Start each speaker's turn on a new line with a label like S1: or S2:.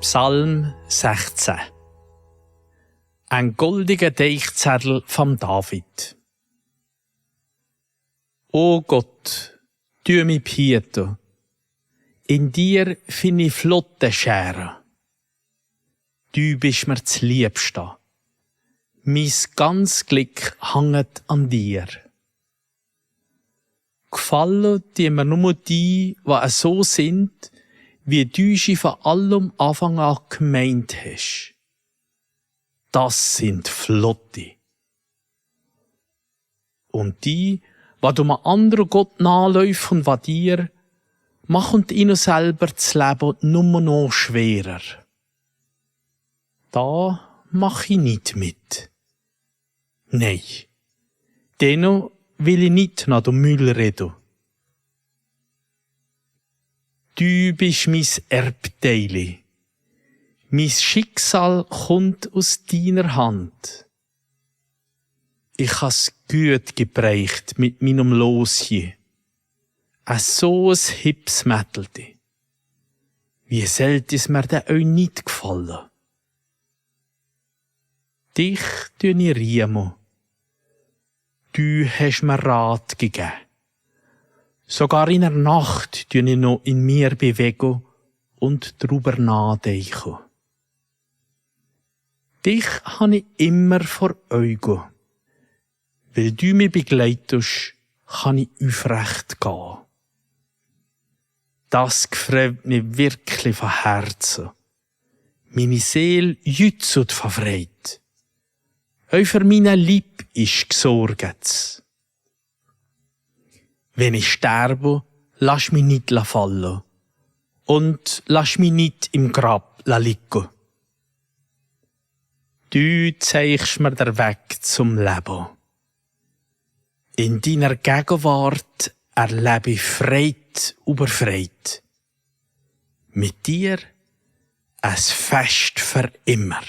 S1: Psalm 16. Ein goldiger Deichzettel vom David. O Gott, tu mi pieto, in dir finde ich flotte Schäre. Du bist mir das Liebste. Mein ganz Glück hängt an dir. Gefallen die mir nur die, die so sind, wie du sie von allem Anfang an gemeint hast. Das sind Flotte. Und die, die du einem anderen Gott nachläufen und dir, machen ihnen selber das Leben nur noch schwerer. Da mach ich nicht mit. Nein, dennoch will ich nicht nach dem Müll reden. Du bist mein Erbteil. Mein Schicksal kommt aus deiner Hand. Ich has gut geprägt mit meinem Losje. So ein hübsches Mädchen. Wie selten ist mir denn euch nicht gefallen? Dich tue ich riemen. Du hast mir Rat gegeben. Sogar in der Nacht tue ich noch in mir bewegen und drüber nachdenken. Dich habe ich immer vor Augen. Weil du mich begleitest, kann ich aufrecht gehen. Das gefreut mich wirklich von Herzen. Meine Seele jützt von Freude. Auch für meine Lieb ist gesorgt. Wenn ich sterbe, lass mich nicht fallen und lass mich nicht im Grab liegen. Du zeigst mir den Weg zum Leben. In deiner Gegenwart erlebe ich Freude über Freude. Mit dir ein Fest für immer.